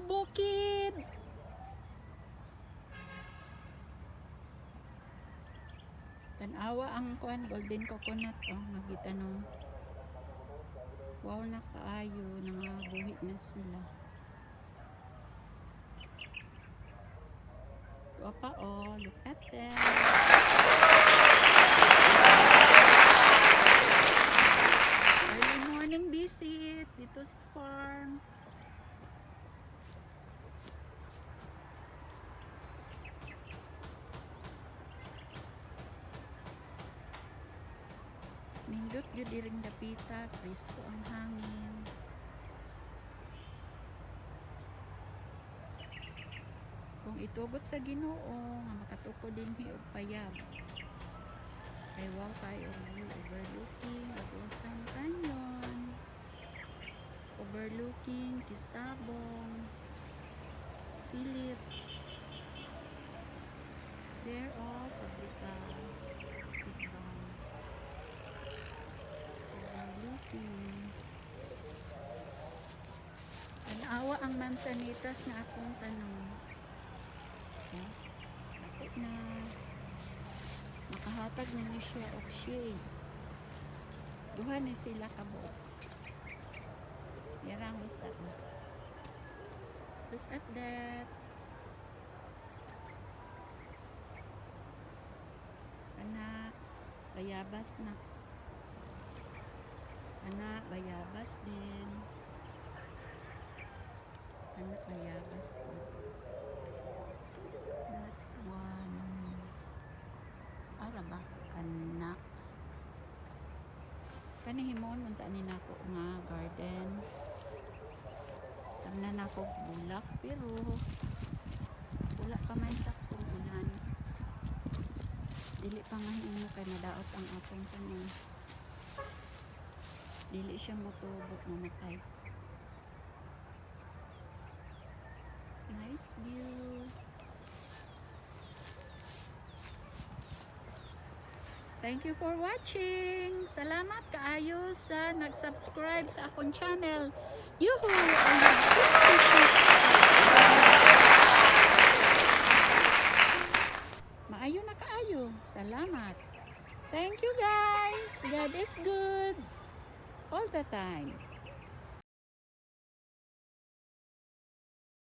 Bukid. Tanawa ang kuan, golden coconut oh, magitanom. Wow na kaayo, nangabuhi na sila. Tuwa pa oh, look at them. Early morning visit dito sa farm. Nindot gyud diring dapita, presko ang hangin. Kung itugot sa Ginoo nga makatukod dinhi og payag. Kay wow kaayo og view, overlooking Agusan Canyon. Overlooking Kisabong, Phillips. There all Pabrika Tigbang. Overlooking. Tanawa ang mansanitas nga akong tanom. Yeah. Dako na. Makahatag na ni siya og shade. Duha ni sila kabuok. Yarang usa. Look at that. Anak, bayabas na. Anak, bayabas din. Anak, bayabas din. That one. Ara ba? Anak. Kani himon unta ni nako nga garden. Tamnan nako bulak pero wala pa man saktong ulan. Dili pa mahimo kay madaot ang atong tanim. Dili siya motubo, mamatay. Nice view. Thank you for watching. Salamat kaayo sa nag-subscribe sa akong channel. Yuhu! I have 56